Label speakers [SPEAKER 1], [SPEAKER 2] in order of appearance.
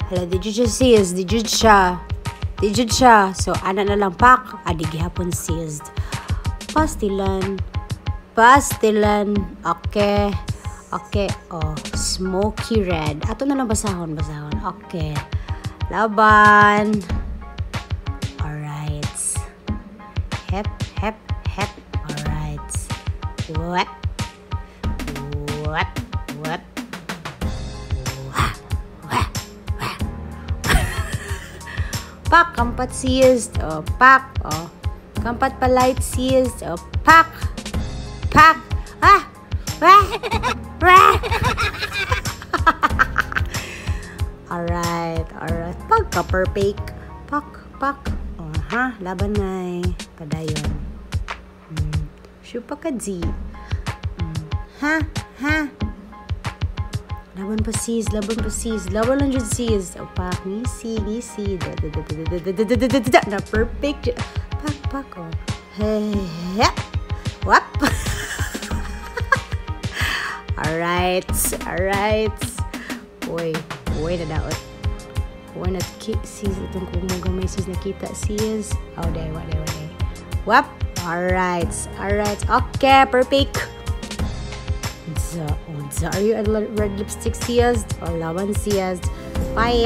[SPEAKER 1] Hala, di jud siya, sis. Di jud siya. Di jud siya. So, ana na lang pak. Adi gihapon, sis. Pastilan. Pastilan. Okay. Okay. Oh, smoky red. Ato na lang basahon, basahon. Okay. Laban. Alright. Hep, hep, hep. Alright. What? What? What? Wah, wah, wah. Pak, kampat sis. Oh, pak. Oh. Kampat pa light, sis. Oh, pak. Pak. Ah. Wah. Wah. Alright, alright. Pagka perfect. Pak, pak. Oh, ha, laban na. Padayon. Shupa ka G. Ha, ha. Laban pa, sis, laban pa, sis, laban lang jud, sis. O pak, ngisi, ngisi. Da, da, da, da, da, da, da, da, da, da, da. Na perfect. Pak, pak, oh. He, he. Wap. Alright, alright. Uy, uy na daot. Uy na ki, sis, itong kung mo gamay, sis, nakita, sis. Oh, day, wa, day, wa, day. Wap. Alright, alright. Okay, perfect. Dza, oh, dza. Are you a red lipstick, sis? Or laban, sis? Bye.